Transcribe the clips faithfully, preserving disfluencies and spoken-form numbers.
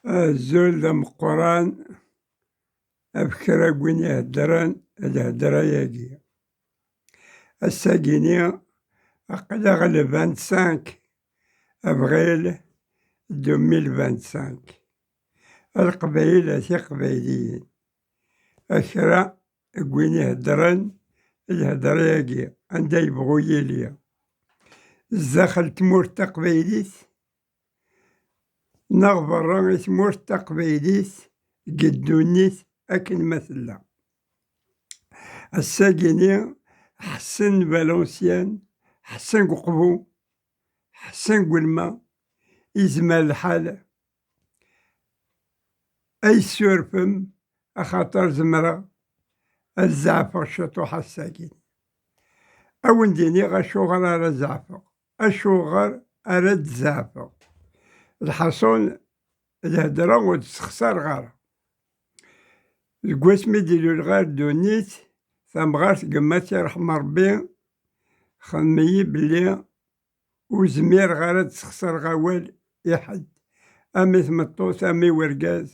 Azul d ameqqran ɣef kra n win iheddren lhedra-agi. Ass-agi-ni aql-aɣ le vingt-cinq avril deux mille vingt-cinq. A Leqbayel, a Tiqbayliyin, a kra n win iheddren lhedra-agi, anda yebɣu yili, zdaxel tmurt taqbaylit neɣ berra i tmurt taqbaylit deg ddunit akken ma tella. Ass-agi-ni, Ḥsen Valenciennes, Ḥsen deg Uqbu, Ḥsen deg Ulma, yezmer lḥal ad yi-tessurfem, axaṭer zemreɣ ad zeɛfeɣ ciṭuḥ ass-agi. Ad wen-d-iniɣ acuɣer ara zeɛfeɣ, acuɣer ara d-zeɛfeɣ. Lḥaṣun, lhedra ur tt-ssexsareɣ ara. Deg wasmi d-ilul ɣer ddunit, tamɣart n gma-s, iṛḥem Ṛebbi, xdem-iyi belli ur zmireɣ ara ad ssexsareɣ awal i ḥedd, am i tmeṭṭut, am i urgaz,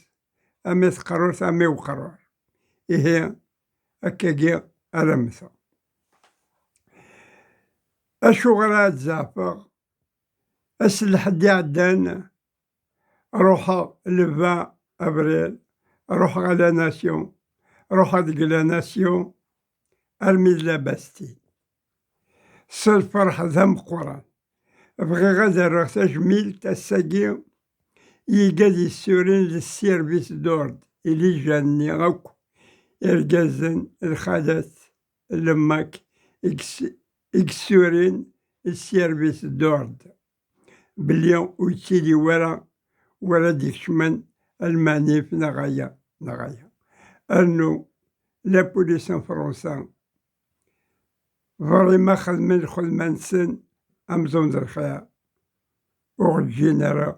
am i teqrurt, am i uqrur. Ihi, akkagi ara mmteɣ. Acuɣer ad zeɛfeɣ? Ass n lḥedd iɛeddan, ruḥeɣ le vingt avril, ruḥeɣ à la Nation, ruḥeɣ deg la Nation armi d la Bastille. S lferḥ d ameqqran. Bɣiɣ ad rreɣ tajmilt ass-agi i yigad yessurin le service d'ordre, i lijan-nni akk, irgazen, lxalat, lemmak, i yes-, i yessurin le service d'ordre, belli ur yettili wara, wara d-ikecmen lmanif neɣ aya, neɣ aya. Rnu la police n Fransa, vraiment xedmen lxedma-nsen amzun d lxir, ur ɣ-ǧǧin ara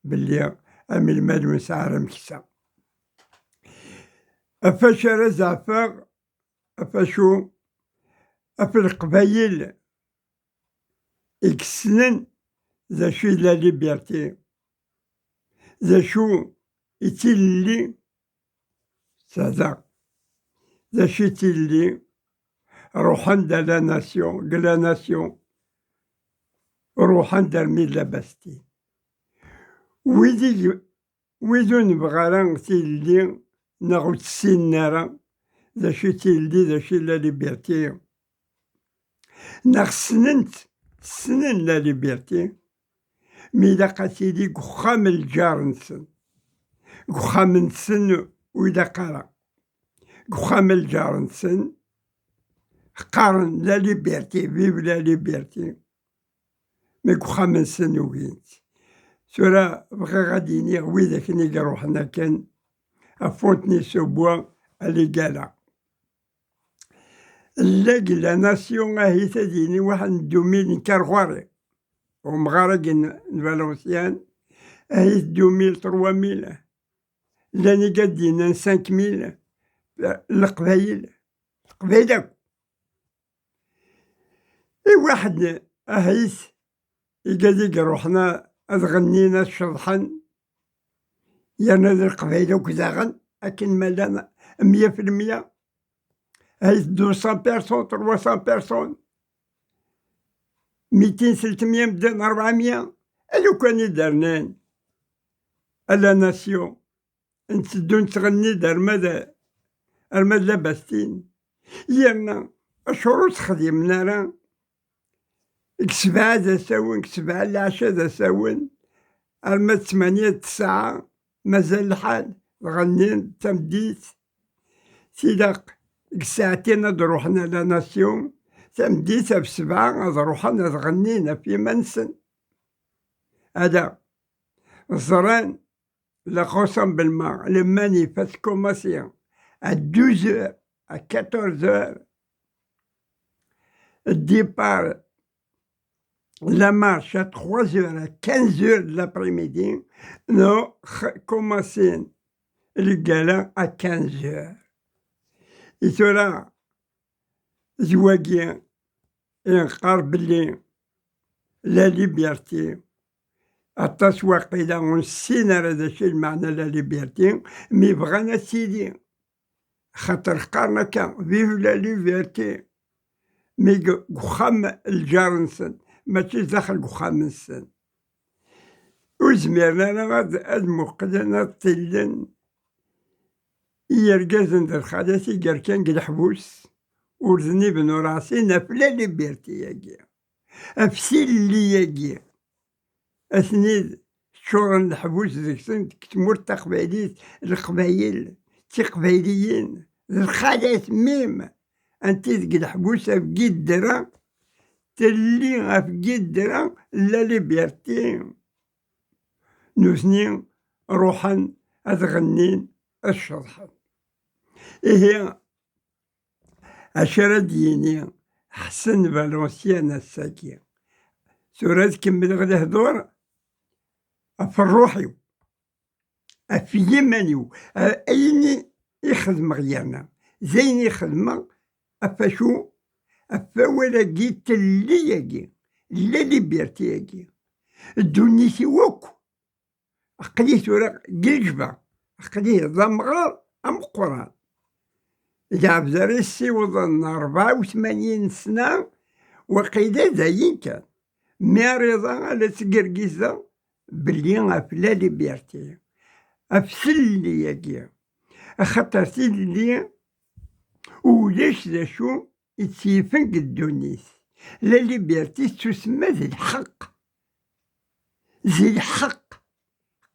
belli am lmal ur nesɛi ara ameksa. Ɣef wacu ara zeɛfeɣ? Ɣef wacu? Ɣef Leqbayel i yessnen d acu i d la liberté, d acu i d tilelli, sehda, d acu i d tilelli, ruḥen-d à la Nation, deg la Nation, ruḥen-d armi d la Bastille. Wid i, wid ur nebɣi ara tilelli, neɣ ur tt-ssinen ara, d acu i d tilelli, d acu i d la liberté, neɣ ssnen-tt, ssnen la liberté, mi ilaq ad tili deg uxxam n lǧar-nsen. Deg uxxam-nsen ur ilaq ara. Deg uxxam n lǧar-nsen, qqaren la liberté, vive la liberté. Mi deg uxxam-nsen ugin-tt. Tura bɣiɣ ad d-iniɣ widak-nni i iruḥen akken ɣer Fontenay-sous-Bois, à l'Égala. Llag la Nation, ahit ad yini waḥed n deux mille n Kerɣwari, umɣar-agi n, n Valenciennes, ahit deux mille, trois mille, llan igad d-yennan cinq mille, Leqbayel, Leqbayel akk. I waḥed, ahit, igad i iruḥen ad ɣennin, ad ceḍḥen, yerna d Leqbayel akk daɣen, akken ma llan mya fi lmya. Ay deux cents personnes, trois cents personnes, mitin, tlettmya medden, rebɛemya, a lukan i d-rnan à la Nation, nteddu nettɣenni-d arma d, arma d la Bastine. Yerna acuɣer ur ttxeddimen ara deg sebɛa d asawen, deg sebɛa n leɛca d asawen, arma d tmanya d tesɛa, mazal lḥal, ɣennin tameddit. Tilaq deg ssaɛtin ad ruḥen à la Nation, tameddit ɣef sebɛa ad ruḥen ad ɣennin ɣef yiman-nsen. Ala, ẓran le rassemblement, le manif a tkumaṣi à douze heures, à quatorze heures, départ, la marche à trois heures, à quinze heures de l'après-midi, neɣ kumaṣin lgala à quinze heures. I tura, d wagi i neqqar belli la liberté Aṭas waqila ur nessin ara d acu i lmeɛna la liberté, mi bɣan ad tili. Xaṭer qqaren akka, vive la liberté. Mi deg uxxam n lǧar-nsen, mačči daxel deg uxxam-nsen. Ur zmiren ara ad, ad muqlen, ad ṭillen i yergazen d lxalat i yerkan deg leḥbus, ur zniben ur ɛṣin ɣef la liberté-agi, ɣef tilelli-agi. Atni ččuren leḥbus deg-sen deg tmurt taqbaylit, leqbayel, d tiqbayliyin, d lxalat mim, anti deg leḥbus ɣef giddra, telli ɣef giddra la liberté. Nutni ruḥen ad ɣennin, ad ceḍḥen. Ihi, acu ara d-yini Ḥsen Valenciennes ass-agi? Tura ad kemmleɣ lehdur ɣef ṛṛuḥ-iw, ɣef yiman-iw, a-, ayen i, i xedmeɣ yerna, d ayen i xedmeɣ ɣef acu? Ɣef wawal-agi, telli-agi, la liberté-agi. Ddunit-iw akk, aql-i tura deg lejba, aql-i d amɣar ameqqran. Lɛebd ara yessiwḍen rebɛa u tmanyin sna, waqila d ayen kan. Mi ara iḍa ala ttgergizeɣ belli ɣef la liberté, ɣef tlelli-agi. Axaṭer tilelli ulac d acu i tt-yifen deg ddunit. La liberté tusemma d lḥeqq. D lḥeqq.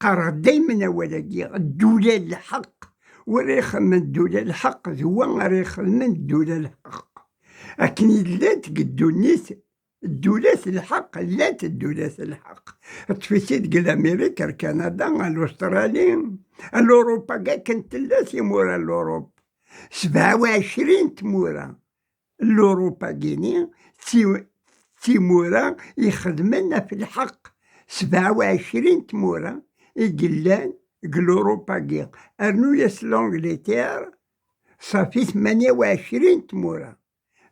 Qqareɣ daymen awal-agi, ddula n lḥeqq. Wa ara ixedmen ddula n lḥeqq, d wa ara ixedmen ddula n lḥeqq. Akken i llant deg ddunit, ddula n lḥeqq, llant ddula n lḥeqq. Ṭṭef-itt-id deg l'Amérique, ar Canada, ar l'Australie, ar l'Europe, akken tella timura n l'Europe. Sebɛa u ɛecrin tmura n l'Europe-agi, d ti-, d timura ixedmen ɣef lḥeqq. Sebɛa u ɛecrin tmura i yellan deg l'Europe-agi. Rnu-yas l'Angleterre, ṣafi tmanya u ɛecrin tmura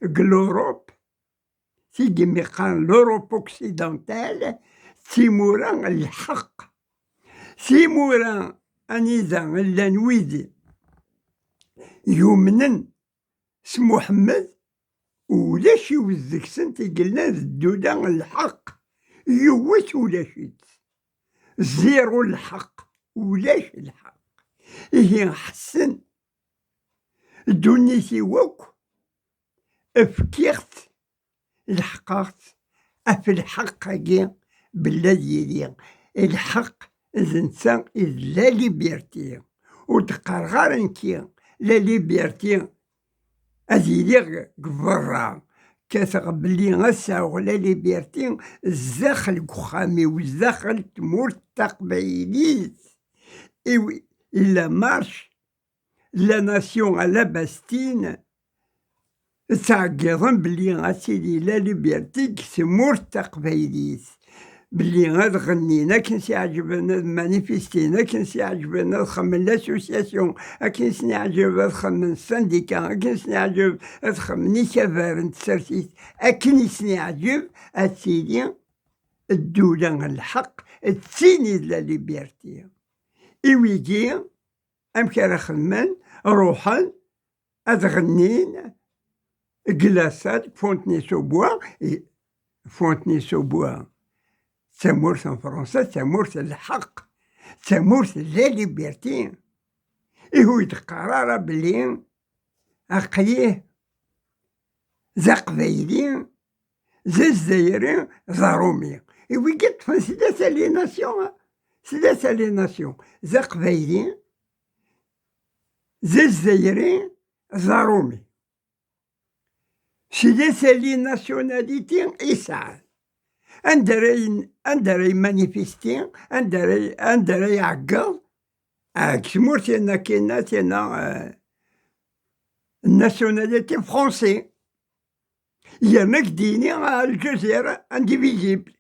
deg l'Europe, tigmi qqaren l'Europe occidentale, d timura n lḥeqq. Timura anida llan wid yumnen s Muḥemmed, ulac yiwet deg-sent i yellan d ddula n lḥeqq. Yiwet ulac-itt. Zéro lḥeqq. Ulac lḥeqq. Ihi ḥessen, ddunit-iw akk, efkiɣ-tt, leḥqeɣ-tt ɣef lḥeqq-agi, belli ad yili lḥeqq d netta i d la liberté. Ur d-qqareɣ ara nekki la liberté ad iliɣ deg berra, kkateɣ belli ad sɛuɣ la liberté zdaxel deg uxxam-iw, zdaxel tmurt taqbaylit. I, i la marche La Nation à la Bastine, ttɛeggiḍen belli ad tili la liberté deg tmurt taqbaylit, belli ad ɣennin akken s-iɛǧeben, ad manifestin akken s-iɛǧeben, ad xedmen l'association akken s-iɛǧeb, ad xedmen syndicat akken s-iɛǧeb, ad xedmen ikabar n tsertit akken i sen-iɛǧeb, ad tili ddula n lḥeqq, d tin i d la liberté. I wigi, amek ara xedmen? Ruḥen ad ɣennin deg la salle Fontenay-sous-Bois, i-, Fontenay-sous-Bois d tamurt n Fransa, d tamurt n lḥeqq, d tamurt n la liberté. Ihi ur d-qqar ara belli aql-i d aqbayli, d azzayri, d aṛumi. I wigi ṭṭfen tlata les nations, tlata les nations, d aqbayli, d azzayri, d aṛumi. Tlata les nationalités i sɛan. Anda ara yen-, anda ara yemmanifesti, anda ara, anda ara iɛeggeḍ, ah, deg tmurt-inna, kinna, tinna, eh, nationalité français. Yerna ad k-d-yini, ah, Lezzayer indivisible.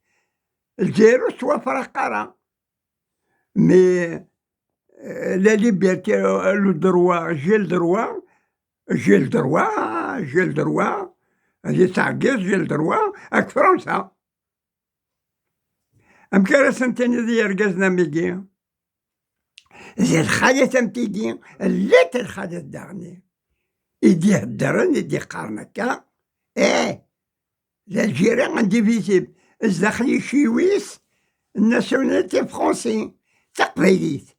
Lezzayer ur tettwafraq ara. Mais, euh, la liberté, euh, le droit, j'ai le droit, j'ai le droit, j'ai le droit, ad yettɛeggiḍ, j'ai le droit, ak Fransa. Amek ara sen-tiniḍ i yergazen am wigi? D lxalat am tigi, llant lxalat daɣen i d-iheddren, i d-iqqaren akka. Eh, l'Algérie indivisible, zdaxel iciwis, nationalité français, taqbaylit.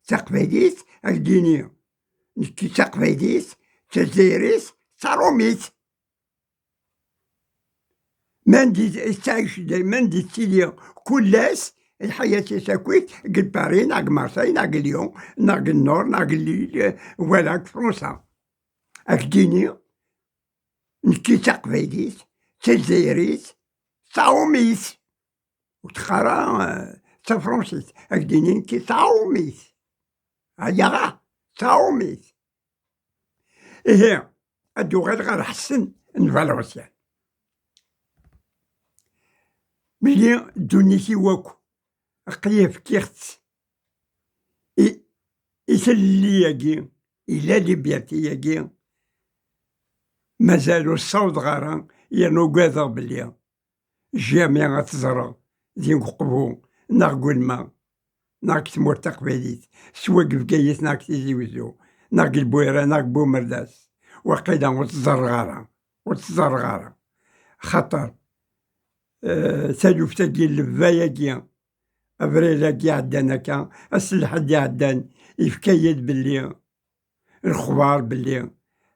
Taqbaylit, ad k-d-ini, nekki d taqbaylit, d tazzayrit, d taṛumit. Mandi tettɛic, mandi tettili kul ass, lḥayat-is akkit, deg Paris, neɣ deg Marseille, neɣ deg Lyon, neɣ deg Nord, neɣ deg Lille, wala deg Fransa. Ad k-d-ini, nekki d taqbaylit, d tazzayrit, d taṛumit. Ur teqqar ara, eh, d tafransist. Ad k-d-ini nekki d taṛumit. Aya, d taṛumit. Ihi, ad d-uɣaleɣ ɣer Ḥsen n Valenciennes. Belli ddunit-iw akk, aql-i fkiɣ-tt i, i tlelli-agi, i la liberté-agi. Mazal ur ssawḍeɣ ara, yerna ugadeɣ belli jamais ad tt-ẓreɣ din deg Uqbu, neɣ deg Ulma, neɣ deg tmurt taqbaylit, swa deg Bgayet, neɣ deg Tizi Wezzu, neɣ deg Lbuyra, neɣ deg Bumerdas. Waqila ur tt-ẓerreɣ ara, ur tt-ẓerreɣ ara. Xaṭer, eh, taluft-agi, lebba-agi, abril-agi iɛeddan akka, ass n lḥedd iɛeddan, yefka-yi-d belli lexbar belli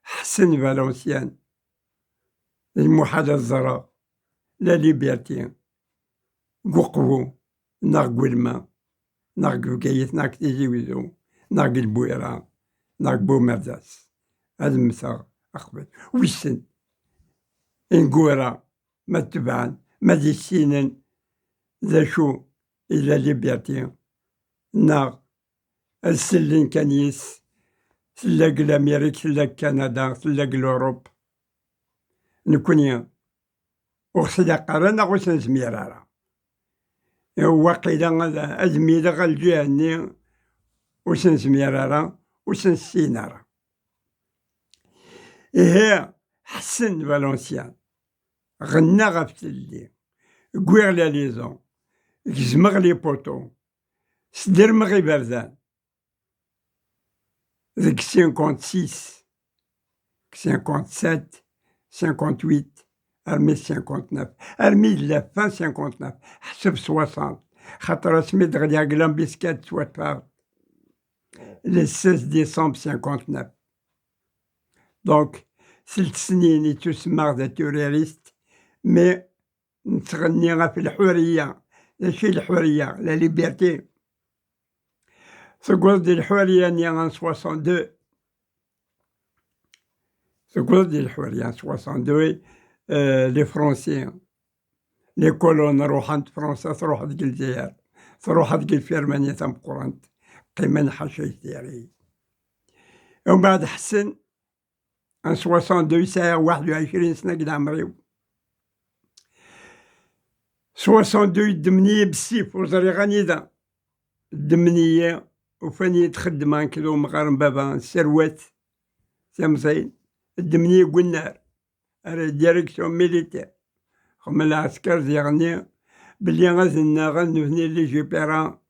Ḥsen Valenciennes, d lmuḥal ad ẓreɣ la liberté deg Uqbu, neɣ deg Ulma, neɣ deg Bgayet, neɣ deg Tizi Wezzu, neɣ deg Lbuyra, neɣ deg Bumerdas. Ad mmteɣ aqbel. Wissen ineggura ma tebɛen, ma d issinen d acu i la liberté, neɣ ad sellen kan yis, tella deg l'Amérique, tella deg Canada, tella deg l'Europe. Nekkni ur ɣ-tlaq ara neɣ ur s-nezmir ara. Waqila ad, ad mileɣ ɣer lǧiha-nni, ur s-nezmir ara, ur s-nessin ara. Ihi, Ḥsen Valenciennes, ɣennaɣ ɣef tlelli, wwiɣ la liaison, gezmeɣ les poteaux, sdermeɣ iberdan. Deg cinquante-six, cinquante-sept, cinquante-huit, armi cinquante-neuf, armi d la fin cinquante-neuf, ḥseb soixante, xaṭer asmi d-ɣliɣ deg l'embuscade ttwaṭṭfeɣ le seize décembre cinquante-neuf. Donc, seld snin i ttusemmaɣ d aturarist, mais nettɣenni ɣef lḥuriya. D acu i lḥuriya? La liberté. Tewweḍ-d lḥuriya-nni en soixante-deux. Tewweḍ-d lḥuriya en soixante-deux, euh, les Français, les colons ruḥen-d Fransa, truḥ deg Lezzayer, truḥ deg lfirmani tameqqrant, qqimen ḥaca Izzayriyen. Umbeɛd Ḥsen, en soixante-deux, sɛiɣ waḥed u ɛecrin sna deg leɛmer-iw. Soixante-deux, ddmen-iyi bessif, ur ẓriɣ anida. Ddmen-iyi, ufan-iyi-d xeddmeɣ nekk d umɣar n baba, n Serwat, timẓin. Ddmen-iyi deg unnar, ar la direction militaire. Xemmeɣ lɛesker ziɣ-nni belli ad nnaɣen nutni les Jupéra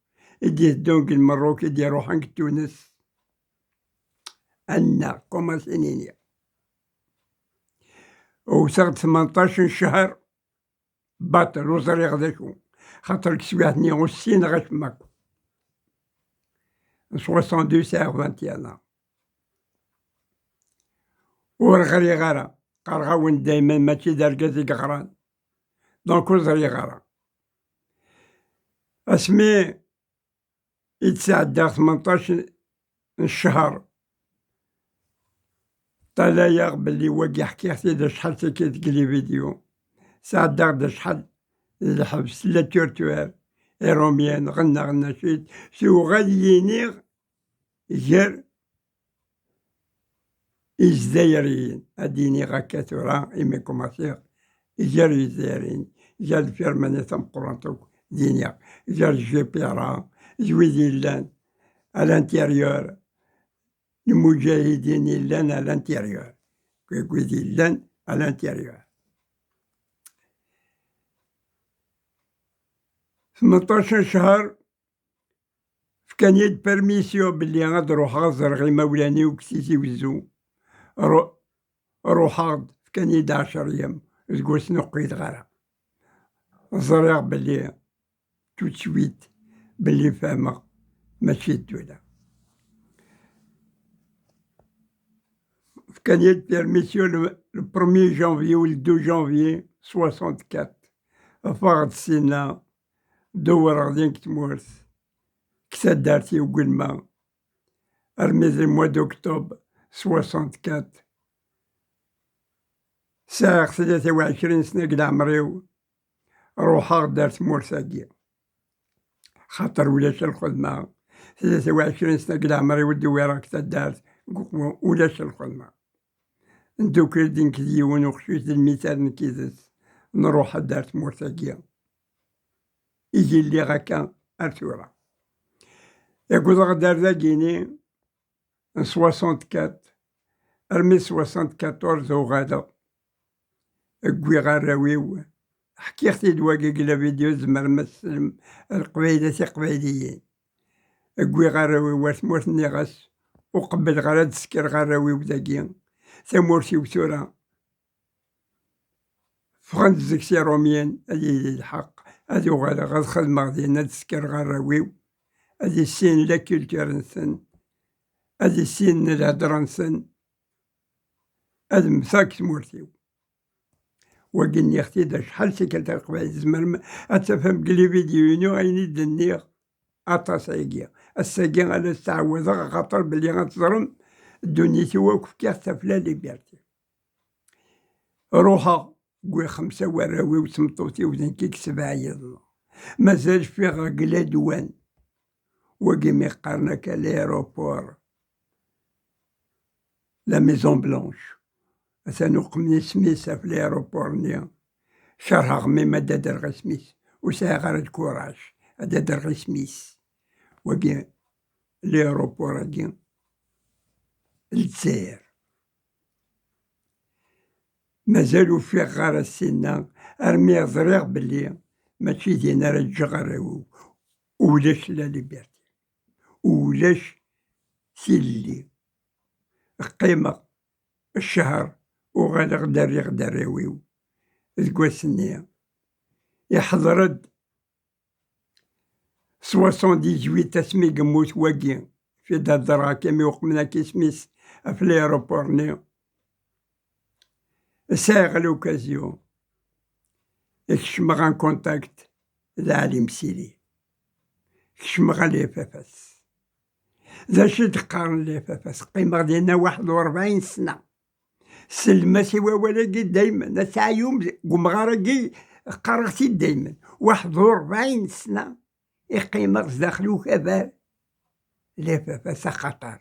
i d-iteddun deg Lmerruk, i d-iruḥen deg Tunes. Annaɣ, comment s-nini. Wteɣ-d tmenṭac n ccher, baṭel, ur ẓriɣ d acu. Xaṭer deg teswiɛt-nni ur ssineɣ acemma akk. Soixante-deux, sɛiɣ vingt et un ans. Ur ɣriɣ ara. Qqareɣ-awen daymen mačči d argaz i yeɣran. Donc ur ẓriɣ ara. Asmi i d-sɛeddaɣ tmenṭac n ccher, ṭalayeɣ belli wagi ḥkiɣ-t-id acḥal tagi deg les vidéos. Sɛeddaɣ-d acḥal d lḥebs, la torture, Iṛumyen, ɣennaɣ nnacid, tuɣal yiniɣ gar Izzayriyen, ad d-iniɣ akka tura, imi kumaṣiɣ, gar Izzayriyen, gar lfirmani tameqqrant akk, d-iniɣ, gar J P R A, d wid yellan à l'intérieur, lmuǧahidin yellan à l'intérieur, wid yellan à l'intérieur. Tmenṭac n ccher, fkan-iyi-d permission belli ad ruḥeɣ ad ẓreɣ imawlan-iw deg Tizi Wezzu. Ru-, ruḥeɣ-d, fkan-iyi-d ɛecra yyam, deg wass-nni ur qbileɣ ara. Ẓriɣ belli tout de suite belli fehmeɣ mačči d ddula. Fkan-iyi-d permission le, le premier janvier ou le deux janvier soixante-quatre. Ffɣeɣ-d sinna, dewwreɣ din deg tmurt, deg taddart-iw n Welma, armi d le mois d'octobre soixante-quatre. Sɛiɣ tlata u ɛecrin sna deg leɛmer-iw, ruḥeɣ-d ar tmurt-agi. Xaṭer ulac lxedma, tlata u ɛecrin sna deg leɛmer-iw ur d-uwireɣ deg taddart, ulac lxedma. Ndukkel-d nekk d yiwen uqcic d lmital nekk yid-s, nruḥ-d ar tmurt-agi. Ihi lliɣ akka ar tura. Yak uwḍeɣ-d ar dagini n soixante-quatre, armi soixante-quatorze uɣaleɣ. Wwiɣ arraw-iw, ḥkiɣ-t-id wagi deg la vidéo, tzemrem ad teslem, a Leqbayel, a Tiqbayliyin. Wwiɣ arraw-iw ar tmurt, nniɣ-as, ur qebbleɣ ara ad d-ssekreɣ arraw-iw dagi. Tamurt-iw tura, ffɣen-d zik s Irumyen, ad yili lḥeqq, ad uɣaleɣ ad xedmeɣ din, ad d-ssekreɣ arraw-iw, ad issinen la culture-nsen, ad issinen lhedra-nsen, ad mmteɣ deg tmurt-iw. Wagi nniɣ-t-id acḥal tikkelt a Leqbayel, tzemrem ad tafem deg les vidéos-inu ayen i d-nniɣ aṭas ayagi. Ass-agi ad as-ttɛawadeɣ, axaṭer belli ad teẓrem, ddunit-iw akk fkiɣ-tt ɣef la liberté. Ruḥeɣ, wwiɣ xemsa warraw-iw d tmeṭṭut-iw d nekk i yesbeɛden. Mazal ffiɣeɣ deg la douane. Wagi mi qqaren akka l'aéroport, la Maison Blanche. Atan uqmen isem-is ɣef l'aéroport-nni. Kerheɣ mi ma d-adreɣ isem-is. Ur sɛiɣ ara lkurac ad d-adreɣ isem-is. Wagi, l'aéroport-agi, Lezzayer. Mazal ur ffiɣeɣ ara sinna, armi ẓriɣ belli mačči din ara ǧǧeɣ arraw-iw. Ulac la liberté, ulac tilelli. Qqimeɣ ccher, uɣaleɣ-d, rriɣ-d arraw-iw. Deg wass-nni, iḥḍer-d soixante-dix-huit, asmi yemmut wagi, fi d-hedreɣ akka mi uqmen akka isem-is ɣef l'aéroport-nni. Sɛiɣ l'occasion, kecmeɣ en contact d Ɛli Msiri. Kecmeɣ ɣer l'F F S. D acu i d-qqaren l'F F S? Qqimeɣ dinna waḥed u ṛebɛin sna. Sellem-as i wawal-agi daymen, a Saɛyum, deg umɣar-agi qqareɣ-t-id daymen. Waḥed u ṛebɛin sna i qqimeɣ zdaxel ukabar. L'F F S axaṭer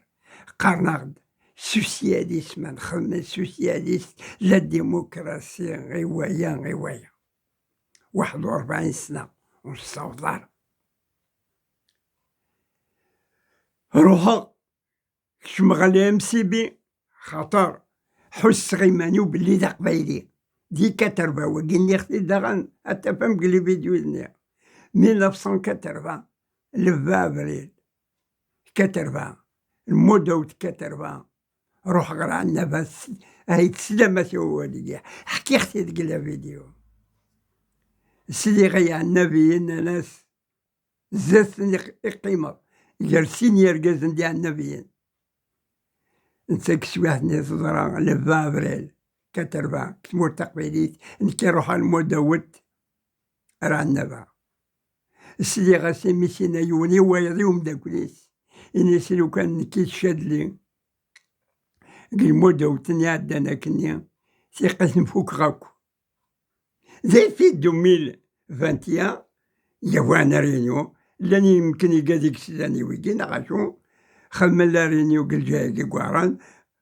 qqaren-aɣ-d socialiste, ma nxeddem socialiste, la démocratie, i waya, i waya. Waḥed u ṛebɛin sna ur nessaweḍ ara. Ruḥeɣ kecmeɣ ɣer le M C B, xaṭer ḥusseɣ iman-iw belli d aqbayli. Di quatre-vingts, wagi nniɣ-t-id daɣen, ad tafem deg les vidéos-nni. Mille neuf cent quatre-vingts, le vingt avril quatre-vingts, le mois d'août quatre-vingts, ruḥeɣ ɣer Ɛennaba, s-, ay teslam-as i wawal-agi. Ḥkiɣ-t-id deg la vidéo. Sliɣ i Iɛennabiyen nnan-as, zdat-sen i q-, i qqimeɣ, gar sin yergazen d Iɛennabiyen. Netta deg teswiɛt-nni teḍra, le vingt avril quatre-vingts, deg tmurt taqbaylit, nekk i ruḥeɣ le mois d'août ar Ɛennaba. Sliɣ-as imi s-yenna yiwen i wayeḍ i umeddakel-is, ini-as lukan nekk i d Cadli, deg le mois d'août-nni iɛeddan akkenni, tiqit nfukeɣ akk. Di fi deux mille vingt et un, yewwi-aɣ la réunion, llan yimekniyen deg-s llan i wigi, neɣ acu, xedmen la réunion deg lǧahi deg Waran,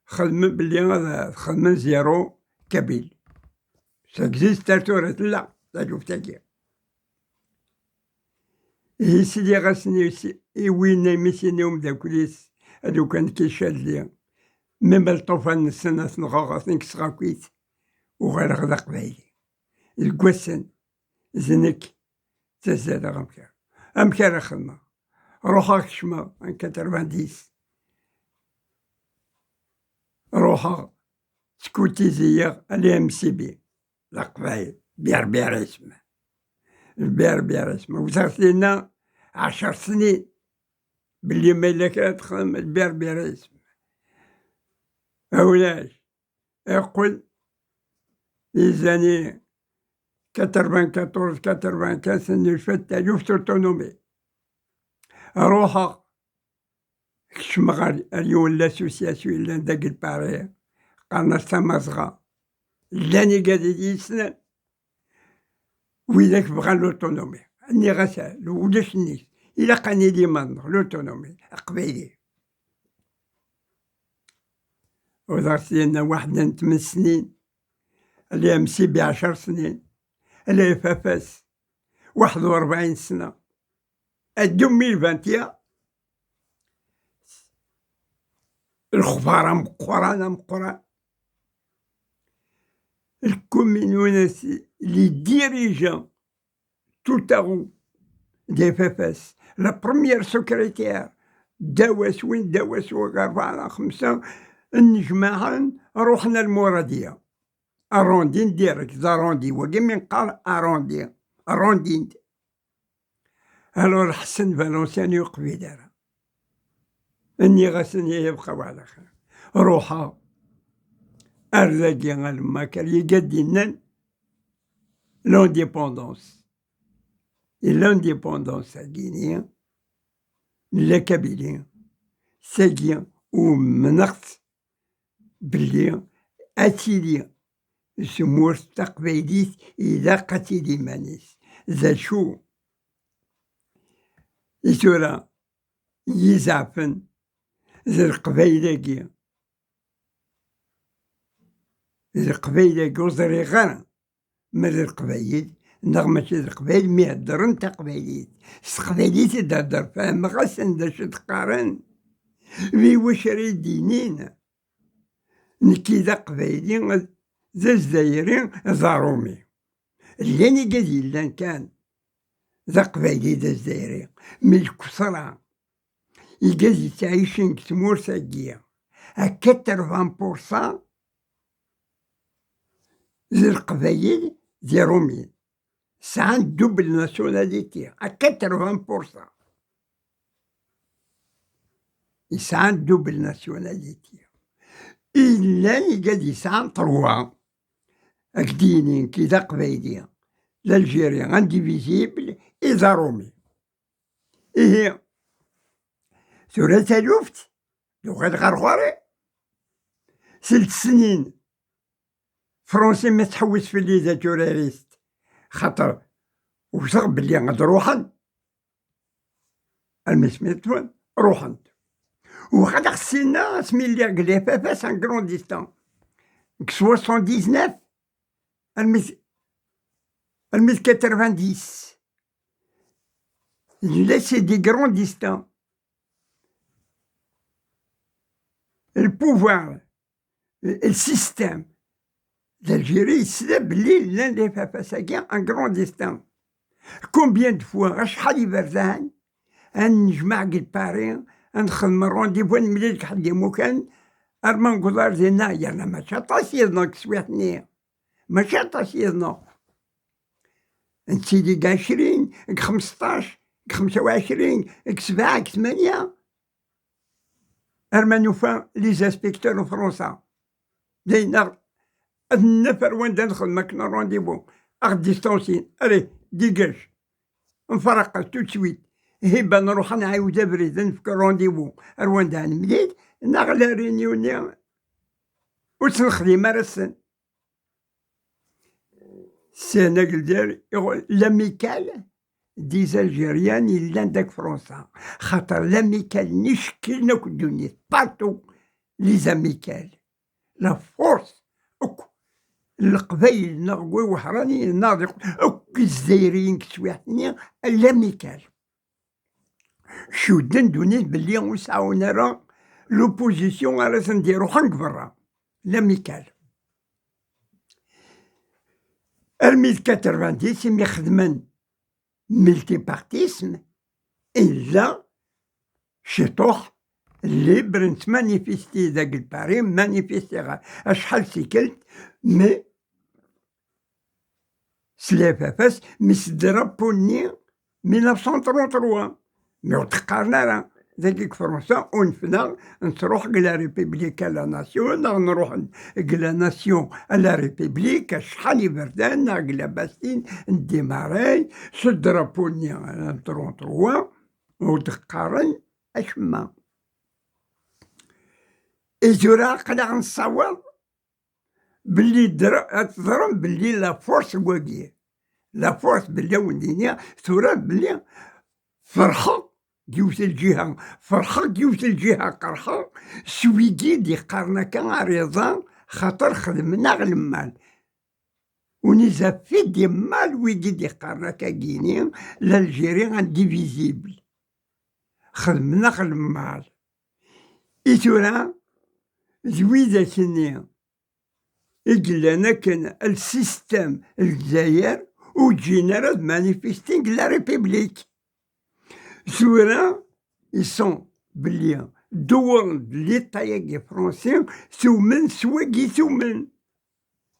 xedmen belli ad xedmen zéro kabyle. Ça existe ar tura tella taluft-agi. Ihi sliɣ-asen i s-, i winna imi s-yenna umeddakel-is, a lukan nekk i Cadli, même lṭufan-nsen ad t-nɣeɣ, ad ten-kkseɣ akkit, uɣaleɣ d aqbayli. Deg wassen, d nekk, d Ttazzaleɣ amek ara, amek ara xedmeɣ? Ruḥeɣ kecmeɣ en quatre-vingt-dix. Ruḥeɣ skutiziyeɣ l'M C B, Leqbayel, birbirisme. Lbirbirisme. Wteɣ tinna ɛecr snin. Belli ma yella kra texdem lbirbirisme. Ulac. Iqqel les années quatre-vingt-quatorze, quatre-vingt-quinze, nnufa taluft autonomie. Ruḥeɣ, kecmeɣ ar, ar yiwen l'association yellan dagi Lpari, qqaren-as Tamazɣa. Llan igad i d-yessnen, widak bɣan l'autonomie. Nniɣ-as, ulac nnig, ilaq ad nili iman-nneɣ, l'autonomie, aqbayli. Uḍeɣ syenna waḥed n tmen snin, l'M C B ɛecr snin, l'F F S waḥed u rebɛin sna. À deux mille vingt et un, lexbar ameqqran, ameqqran. Lkumin, les dirigeants tout à coup, des F F S, la première secrétaire, ddaw-as win, ddaw-as wagi, rebɛa, xemsa, nnejmaɛen, ruḥen ar Muradiya. Arrondin direct, d arrondi, wagi mi neqqar arrondi, arrondin. Alors Ḥsen Valenciano ur yeqbil ara. Nniɣ-asen, ya yebqa weɛd axir. Ruḥeɣ ar dagi, alamma kan yegga d-innan l'indépendance. Et l'indépendance-agi-ni n la Kabylie, tagi umneɣ-tt belli ad tili tmurt taqbaylit ilaq ad tili iman-is. D acu i tura i yi-zeɛfen d Leqbayel-agi? D Leqbayel-agi ur ẓriɣ ara ma d Leqbayel neɣ mačči d Leqbayel, mi heddren taqbaylit. S teqbaylit i d-hedder, fehmeɣ-asen d acu d-qqaren. Mi wacu ara yi-d-inin nekki d aqbayli, d azzayri, d aṛumi? Llan igad yellan kan d aqbayli d azzayri, mi lkesra igad yettɛicen deg tmurt-agi, à quatre-vingts pour cent d Leqbayel d Iṛumiyen. Sɛan double nationalité, à quatre-vingts pour cent. Yesɛan double nationalité. Llan igad yesɛan trois. Ad k-d-yini nekki d aqbayli, l'Algérie indivisible, et d aṛumi. Ihi, tura taluft, yuɣal ɣer ɣur-i. Seld snin, Fransi ma tḥewwes fell-i d aturarist, xaṭer wteɣ belli ad ruḥen, almi smitwen, ruḥen-d. Uɣaleɣ sinna asmi lliɣ deg l'F F S en grand distance, deg soixante-dix-neuf almi d, almi d quatre-vingt-dix. Nella c'est des grands distants. Le pouvoir, le système d'Algérie yesla belli llan les F F S-agi en grand distance. Combien de fois, acḥal iberdan, ad nejmeɛ deg Paris, ad nexdem rendez-vous, ad nemlil deg ḥedd imukan, arma newweḍ ar dinna, yerna mačči aṭas yeḍnen deg teswiɛt-nni. Mačči aṭas yeḍnen. Nettili deg ɛecrin, deg xmesṭac, deg xemsa u ɛecrin, deg sebɛa, deg tmanya. Arma nufa les inspecteurs n Fransa. Dayen, aɣ-, ad naf ar wanda nexdem akken rendez-vous. Aɣ-d-distansin. Allez, dégage. Nfaraq tout de suite. Hibba nruḥ ad nɛiwed abrid, ad nefk rendez-vous ar wanda ad nemlil, neɣ la réunion-nni ur tt-nexdim ara ass-n. Sɛan agelder, l'Amicale des Algériens yellan deg Fransa. Xaṭer l'Amicale-nni cekklen akk ddunit, partout les Amicales. La force, akk Leqbayel neɣ Iweḥraniyen neɣ d, akk Izzayriyen deg teswiɛt-nni, l'Amicale. Cudden ddunit belli ur seɛɛun ara l'opposition ara sen-d-iruḥen deg berra. L'Amicale. Armi d quatre-vingt-dix imi xedmen Multipartisme, illa ciṭuḥ libre, nettmanifesti deg Lpari, manifestiɣ acḥal tikkelt, mais s lafaf-as, mi s drapeau-nni mille neuf cent trente-trois, mi ur d-qqaren ara. Dagi deg Fransa, unfen-aɣ, nettruḥ deg la République à la Nation, neɣ nruḥ deg la Nation à la République, acḥal iberdan, neɣ deg la Bastille, n Démaré, s drapeau-nni n trente-trois, ur d-qqaren acemma. I tura aql-aɣ nessawaḍ belli dra-, ad teẓrem belli la force n wagi, la force, belli awen-d-iniɣ tura belli ferḥeɣ deg yiwet lǧiha, ferḥeɣ deg yiwet lǧiha, qerḥeɣ s wigi d-iqqaren akka ariḍa, xaṭer xedmen-aɣ lmal. On nous a fait des mal, wigi d-iqqaren akka gini, l'Algérie indivisible. Xedmen-aɣ lmal. I tura, d widak-nni i yellan akken lsistem n Lezzayer ur ǧǧin ara d manifesting la République. Tura, ils sont belli dduwren d l'État-agi français, tumen s wagi tumen.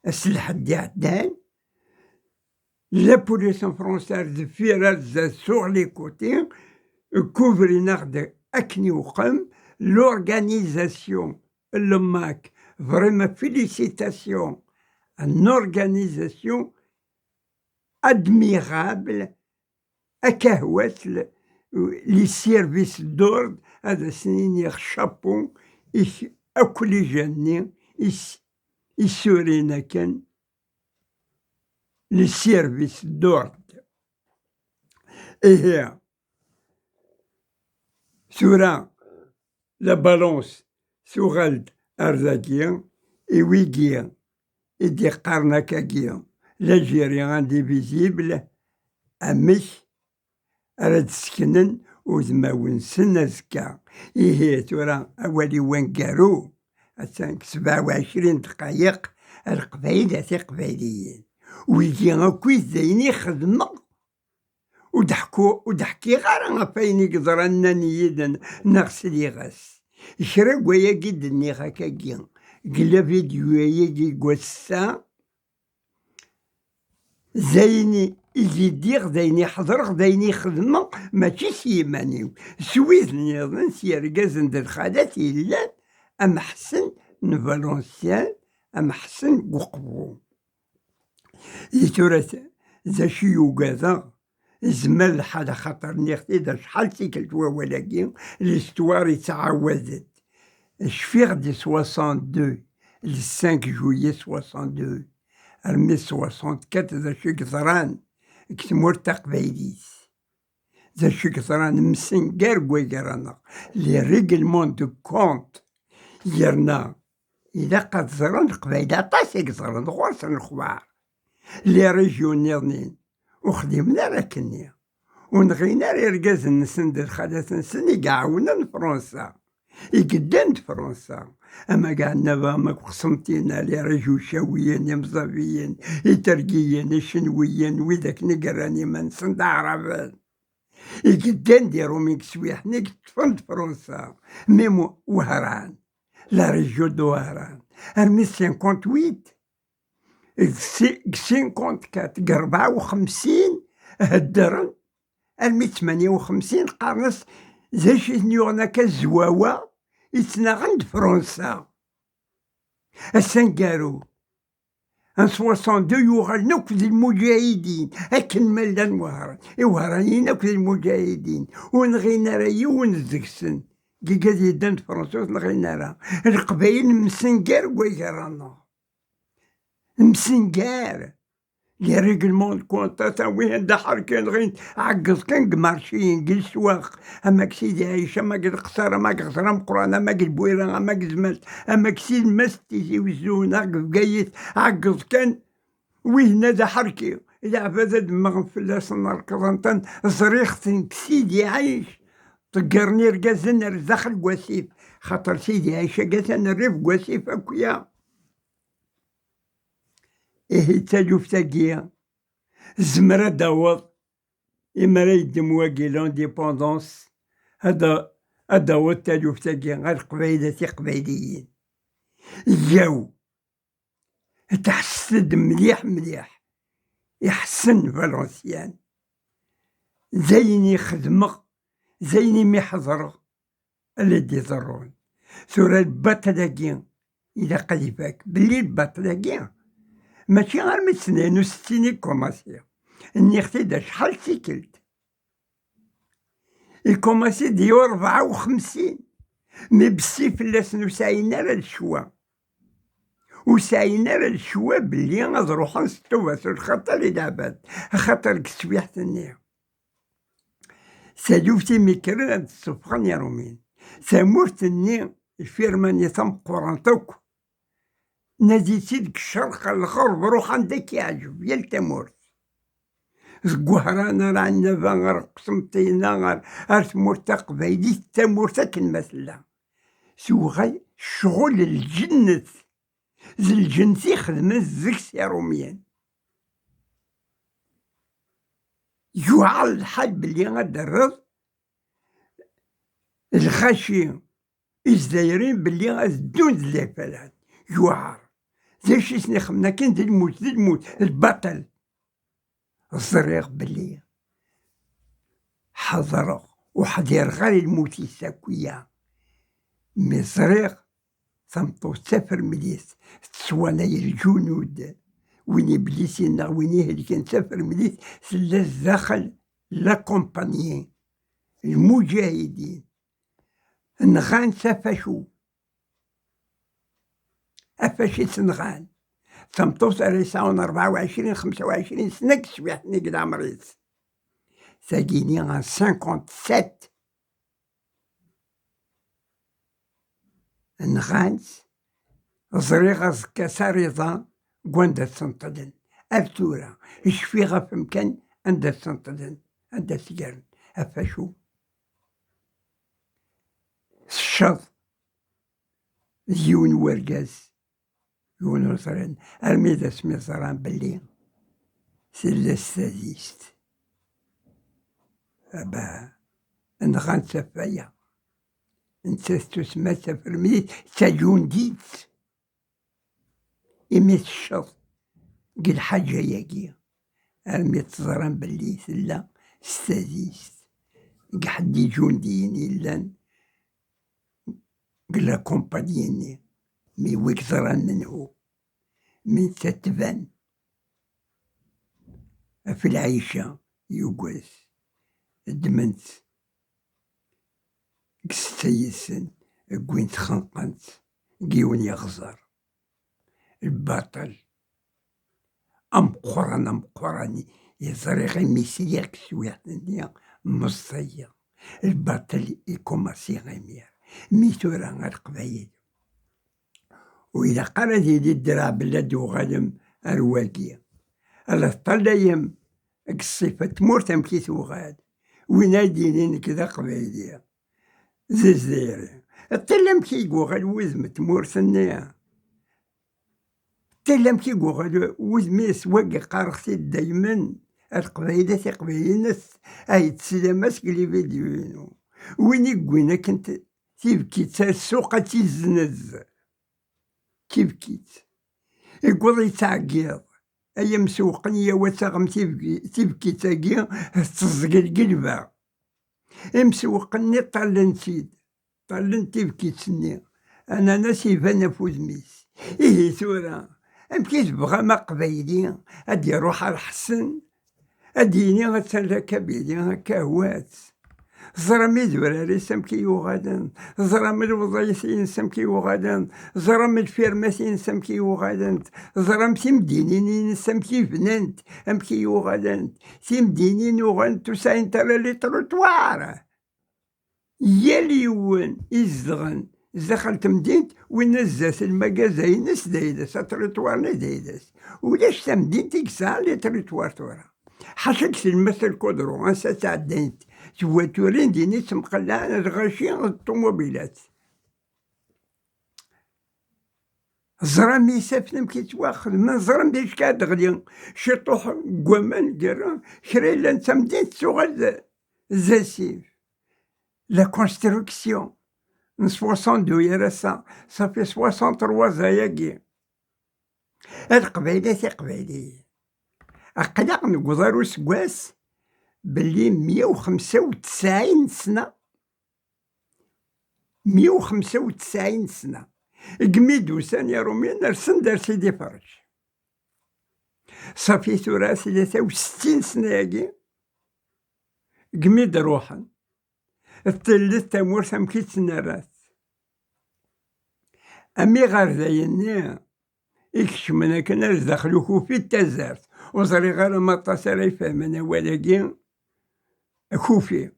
Ass lḥedd iɛeddan, la police française deffir ar zdat sur les côtés, couvrin-aɣ-d akken iwqem, l'organisation, le MAK, vraiment félicitations, une organisation admirable, akahwat, le, les services d'ordre, ad asen-iniɣ chapeau, i k-, akk les gens-nni, is-, isurin akken, les services d'ordre. Ihi, tura, la balance tuɣal-d ar dagi, i wigi i d-iqqaren akkagi, l'Algérie indivisible, amek ara d-seknen udmawen-nsen azekka? Ihi tura awal-iw aneggaru, attan deg sebɛa u ɛecrin ddqayeq, a Leqbayel, a Tiqbayliyin. Wigi akk d ayen i xedmeɣ, ur d-ḥku-, ur d-ḥkiɣ ara ɣef wayen i yeḍran, nnan-iyi-d neɣ sliɣ-as. Kra n wayagi d-nniɣ akkagi, deg la vidéo-agi n wass-a, d ayen i, i d-iddiɣ, d ayen i ḥeḍreɣ, d ayen i xedmeɣ, mačči s yiman-iw. S wid nniḍen, s yergazen d lxalat yellan, am Ḥsen n Valenciennes, am Ḥsen n Uqbu. I tura, d acu i ugadeɣ? Izmer lḥal, axaṭer nniɣ-t-id acḥal tikkelt wawal-agi, l'histoire yettɛawad-d. Cfiɣ di soixante-deux, le cinq juillet soixante-deux, armi soixante-quatre d acu i yeḍran deg tmurt taqbaylit. D acu i yeḍran? Msengar deg wagar-aneɣ, les règlements de compte. Yerna ilaq ad ẓren Leqbayel aṭas i yeẓren ɣur-sen lexbar. Les régions nniḍen ur xdimen ara akkenni. Ur nɣin ara irgazen-nsen d lxalat-nsen i iɛawnen Fransa, i yeddan d Fransa. Ama deg Ɛennaba, ama deg Qsenṭina, les régions cawiyen, imẓabiyen, itergiyen, icenwiyen, wid akken i yerran iman-nsen d aɛraben. I yeddan di Rumi deg teswiḥt-nni i yeṭṭfen d Fransa, même Wehran, la région de Wehran, armi cinquante-huit, deg si-, deg cinquante-quatre, deg rebɛa u xemsin, heddren, armi tmanya u xemsin, qqaren-as d acu i ten-yuɣen akka zwawa, i ttnaɣen d Fransa. Ass aneggaru, en soixante-deux, yuɣalen akk d lmuǧahidin, akken ma llan Wehran. Iwehraniyen akk d lmuǧahidin. Ur nɣin ara yiwen deg-sen. Deg ad yeddan d Fransa ur t-nɣin ara. Leqbayel msengar deg wagar-aneɣ. Msengar. Les règlements de compte, atan wihin d aḥerki, nɣin, ɛeggeḍ kan deg marciyen, deg leswaq, ama deg Sidi Ɛic, ama deg Leqṣer, ama deg Ɣeẓra Meqqran, ama deg Lbuyra, ama deg Zmalt, ama deg Tilmast, Tizi Wezzu, neɣ deg Bgayet, ɛeggeḍ kan, wihin d aḥerki, leɛbad ad mmɣen fell-asen, rekḍen-ten, ẓriɣ-ten deg Sidi Ɛic, ṭeggren irgazen ar daxel n wasif, xaṭer Sidi Ɛic-agi atan rrif n wasif akya. Ihi d taluft-agi, tezmer ad d-taweḍ imi ara yeddem wagi l'indépendance, ad, ad d-taweḍ taluft-agi ar Leqbayel, a Tiqbayliyin. Yyaw! Tḥesset-d mliḥ, mliḥ. Iḥessen Valenciennes. D ayen i xedmeɣ, d ayen imi ḥeḍreɣ, ad d-iḍerrun. Tura lbaṭel-agi ilaq ad ifak. Belli lbaṭel-agi mačči armi d tnayen u settin i kumaṣi. Nniɣ-t-id acḥal d tikkelt. Ikumaṣi-d i rebɛa u xemsin. Mi bessi fell-asen ur sɛin ara lecwa. Ur sɛin ara lecwa belli ad ruḥen s ṭṭuba s lxaṭer i leɛbad, axaṭer deg teswiɛt-nni, taluft imi kkren ad d-ssufɣen Iṛumyen. Tamurt-nni, lfirma-nni tameqqrant akk, nadi-tt-id deg ccerq ar lɣerb, ruḥ anda k-iɛǧeb, yal tamurt. Deg Wehran ar Ɛennaba, ar Qsenṭina, ar, ar tmurt taqbaylit, tamurt akken ma tella. Tuɣal ccɣel n lǧennet. D lǧennet i xedmen zik s Iṛumyen. Yuɛer lḥal belli ad d-terreḍ lɣaci Izzayriyen belli ad ddun d lehfalat. Yuɛer. D acu i sen-ixemmen akken? D lmut, d lmut, d lbaṭel. Ẓriɣ belli ḥeḍreɣ, ur ḥdireɣ ara i lmut-is akk-ya. Mi ẓriɣ tameṭṭut d tafremlit, tettwanay lǧunud, win iblisen neɣ win ihelken d tafremlit, tella zdaxel la compagnie, lmuǧahidin. Nɣan-tt ɣef acu? Ɣef acu i tt-nɣan? Tameṭṭut ara yesɛun rebɛa u ɛecrin, xemsa u ɛecrin sna deg teswiɛt-nni deg leɛmer-is. Tagini en cinquante-sept. Nɣan-tt, ẓriɣ aẓekka s ariḍa deg wanda tt-senṭḍen. Ar tura, cfiɣ ɣef umkan anda tt-senṭḍen, anda tt-gren. Ɣef acu? Tecceḍ d yiwen n wergaz, yiwen ur ẓrin, armi d asmi ẓran belli tella s tadist. Aba, nɣan-tt ɣef waya. Nettat tusemma d tafremlit, d tajundit. Imi tecceḍ deg lḥaǧa-yagi, armi teẓram belli tella s tadist, deg ḥedd ijundiyen yellan deg la compagnie-nni, mi wi yeẓran menhu, mi nettat tban ɣef lɛica, yugez, ddmen-tt deg setta yid-sen, wwin-tt xenqen-tt deg yiwen yeɣẓer. Lbaṭel ameqqran, ameqqran i ẓriɣ imi sliɣ deg teswiɛt-nni, meẓẓiyeɣ. Lbaṭel ikumaṣi imir. Mi tura a Leqbayel, ur ilaq ara ad yili ddreɛ belli ad d-tuɣalem ar wagi. Ala teṭṭalayem deg ṣṣifa n tmurt amek i tuɣal. Win ay d-yinin nekk d aqbayli, d azzayri. Ṭṭil amek i yuɣal wudem n tmurt-nni. Ṭṭil amek i yuɣal wudem-is, wagi qqareɣ-t-id daymen, a Leqbayel, a Tiqbayliyin, ay teslam-as deg lividyu-inu. Win i yewwin akken t-, tibkit ar ssuq ad tt-iznez. Tibkit. Igweḍ yettɛeggiḍ. Ay amsewqen, yaw ad taɣem tibki-, tibkit-agi, tetteẓẓeg lgelba. Imsewqen-nni ṭṭallen-tt-id. Ṭṭallen tibkit-nni. Ananas iban ɣef wudem-is. Ihi tura, amek i tebɣam aqbayli ad d-iruḥ ar Ḥsen, ad d-yini attan la Kabylie akka hwat? Teẓram idurar-is amek i yuɣalen, teẓram lewḍayat-ines amek i yuɣalen, teẓram lfirmat-ines amek i uɣalent, teẓram timdinin-ines amek i bnant, amek i uɣalent. Timdinin uɣalent ur sɛint ara les trottoirs. Yal yiwen izedɣen zdaxel temdint, winna zdat lmagaza-ines d ayla-s, atriṭwar-nni d ayla-s. Ulac tamdint i yesɛan les trottoirs tura. Ḥaca deg tlemmast n lkudru, ansa ttɛeddayent twaturin, din i ttemqellaɛen lɣaci d ṭumubilat. Ẓran mi isafen amek i ttwaxedmen, ẓran d acu ara d-ɣli ciṭuḥ n waman, gar kra yellan d tamdint tettuɣal d, d asif. La construction n soixante-deux ar ass-a, ça fait soixante-trois ans-agi. A Leqbayel, a Tiqbayliyin, aql-aɣ newweḍ ar useggas belli meyya u xemsa u tesɛin sna, meyya u xemsa u tesɛin sna, deg mi d-usan Iṛumyen rsen-d ar Sidi Ferrej. Ṣafi tura tlata u settin sna-agi, deg mi d-ruḥen, tellet tamurt amek i tt-nerra. Am iɣerdayen-nni ikecmen akken ar zdaxel ukufi d tazart. Ur ẓriɣ ara ma aṭas ara ifehmen awal-agi, akufi,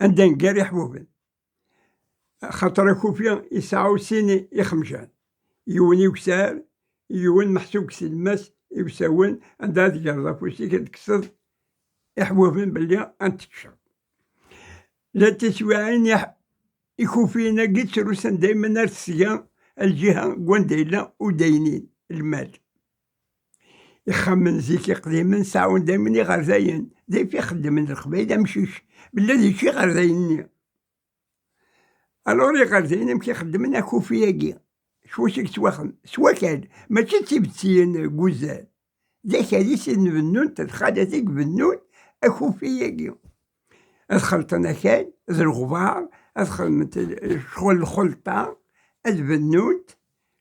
anda neggar iḥbuben. Axaṭer akufi yesɛa sin ixemjan, yiwen i ukessar, yiwen meḥsub deg tlemmast i usawen, anda ad tgerreḍ afus-ik ad tekkseḍ iḥbuben belli ad teččeḍ. Llant teswiɛin iḥ-, ikufiyen-agi ttrusen daymen ar tesga, ar lǧiha n wanda yella udaynin, lmal. Ixxamen zik iqdimen sɛun daymen iɣerdayen, d ayf i xeddmen Leqbayel amcic, belli ad yečč iɣerdayen-nni. Alors iɣerdayen amek i xeddmen akufi-agi? S wacu i yettwaxdem? S wakal, mačči d tibettiyin n wuzzal. D akal i sen-bennun, d lxalat i ibennun akufi-agi. Ad xelṭen akal d lɣbar, ad xedmen ccɣel lxelṭa, ad bennun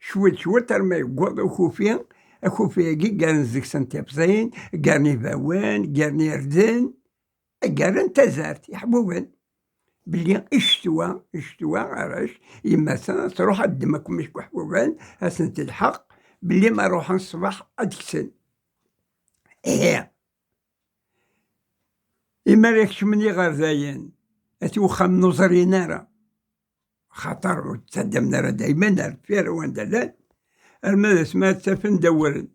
cwiṭ cwiṭ arma yewweḍ ukufi. Akufi-agi ggaren deg-sen tiẓin, ggaren ibawen, ggaren irden, ggaren tazart, iḥbuben. Belli i ccetwa, i ccetwa, arrac, yemma-tsen ad truḥ ad ddem akk meckuḥ iḥbuben, ad sen-telḥeq, belli ma ruḥen ṣṣbeḥ ad kksen. Ihi, imi ara kecmen iɣerdayen, at uxxam n uẓrin ara, xaṭer ur ttaddamen ara dayman ar deffir wanda llan, arma d asmi ad tt-afen d awren,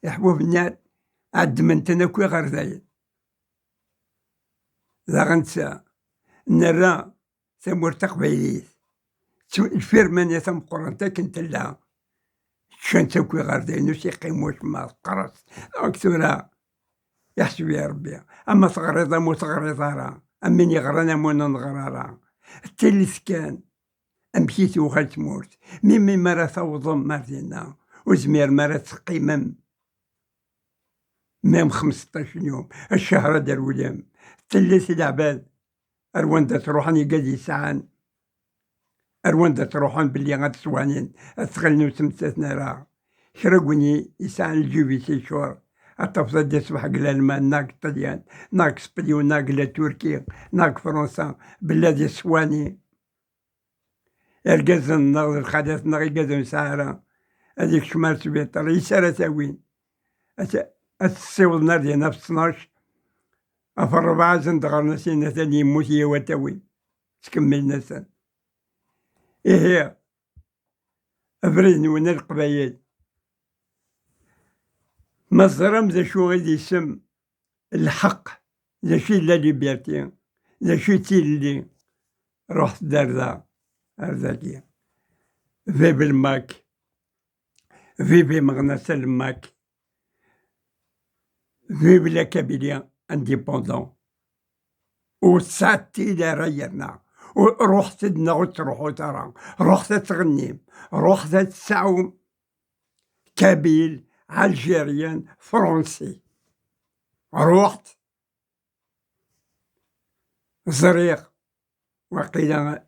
iḥbuben-nni ɛeddmen-ten akk iɣerdayen. Daɣen netta, nerra tamurt taqbaylit, ttw-, lfirma-nni tameqqrant akken tella, ččan-tt akk iɣerdayen, ur s-yeqqim wacemma, teqqres. Donc tura, iḥseb-iyi Rebbi, ama teɣriḍ, ama ur teɣriḍ ara, am win yeɣran, am win ur neɣri ara. Tilit kan, amek i tuɣal tmurt. Mi, mi ara tawḍem ar dinna, ur zmirem ara ad teqqimem. Même xmesṭac n yum, ccher ad d-rewlem. Tellit leɛbad ar wanda ttruḥen igad yesɛan, ar wanda ttruḥen belli ad ttwanin, ad ttɣilen ur ttmettaten ara. Kra n win yesɛan lǧib-is yeččur, ad tafeḍ ad d-iṣbeḥ deg Lalman, neɣ deg Ṭelyan, neɣ deg Spelyu, neɣ deg la Turki, neɣ deg Fransa, belli ad iṣwani. Irgazen-nneɣ d lxalat-nneɣ igad ur nesɛi ara, ad ikcem ar sbiṭar, yis ara t-awin? Ad t-, ad t-ssiwḍen ar din ɣef ttnac, ɣef ṛṛebɛa ad sen-d-ɣren, ad s-inin atan yemmut, yaw ad t-awin. Ttkemmilen-asen. Ihi, abrid-nwen a Leqbayel, ma teẓram d acu i d isem lḥeqq, d acu i d la liberté, d acu i d tilelli, ruḥet-d ar da, ar dagi. Vive le Mac, vive imeɣnas n le Mac, vive la Kabylie indépendant. Ur tesɛa tili ara yerna. Ur, ruḥet-d neɣ ur ttruḥut ara. Ruḥet ad tɣennim. Ruḥet ad tesɛum Kabyle, Algérien, Fransi. Ruḥet. Ẓriɣ, waqila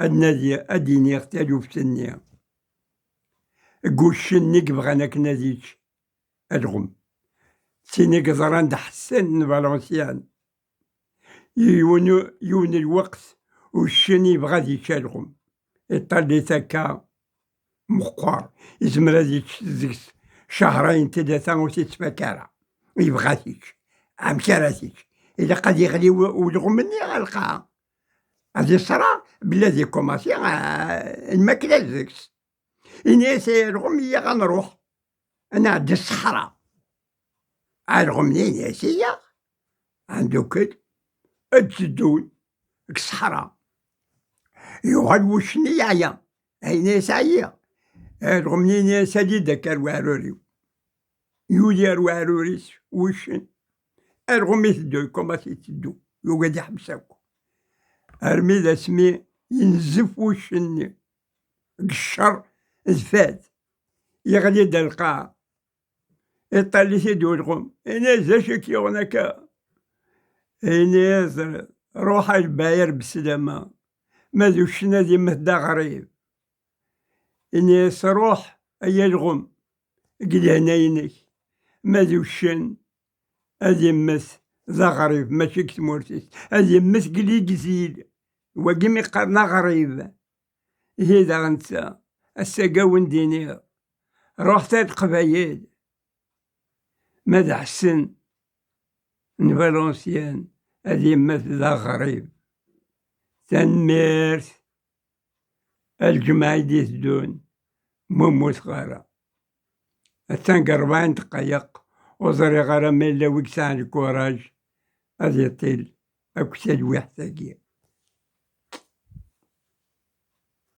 ad nadi, ad d-iniɣ taluft-nni. Deg uccen-nni i yebɣan akken ad yečč alɣem. D tin i yeẓran d Ḥsen n Valenciennes. Yiwen, yiwen lweqt, uccen yebɣa ad yečč alɣem. Iṭall-it akka meqqer. Yezmer ad yečč deg-s cehrayen, tlata, ur t-yettfak ara. Yebɣa ad t-yečč. Amek ara t-yečč? Ilaq ad yeɣli u-, ulɣem-nni ɣer lqaɛa. Ad iṣra belli ad ikumasi, ah, lmakla deg-s. Ini-as ay alɣem, iyyaɣ ad nruḥ, ad nɛeddi ṣṣeḥra. Alɣem-nni ini-as iyyaɣ, ad ndukkel, ad teddun deg ṣṣeḥra. Yuɣal wuccen-nni yeɛya, ini-as ɛyiɣ. Alɣem-nni yenna-yas: "Ali-d akka ar weɛrur-iw." Yuli ar weɛrur-is wuccen. Alɣem iteddu, ikumaṣ iteddu, yugi ad iḥbes akk. Armi d asmi yenzef wuccen-nni deg ccer d fad, yeɣli-d ar lqaɛa. Iṭall-it-id ulɣem, yenna-yas: "D acu i k-yuɣen akka?" Yenna-yas: "Ruḥ a lbayr beslama, ma d uccen ad immet d aɣrib." Yenna-yas: "Ruḥ ay alɣem, deg lehna-inek, ma d uccen ad immet d aɣrib, mačči deg tmurt-is, ad immet deg ligzil, wagi mi qqaren aɣrib." Ihi daɣen netta, ass-agi a wen-d-iniɣ, ruḥet ar Leqbayel, ma d Ḥsen n Valenciennes ad immet d aɣrib. Tanemmirt. A lǧemɛa i d-iteddun, ma ur mmuteɣ ara. Attan deg rebɛin dqayeq, ur ẓriɣ ara ma yella wi yesɛan lkuraj ad iṭil akk talwiḥt-agi.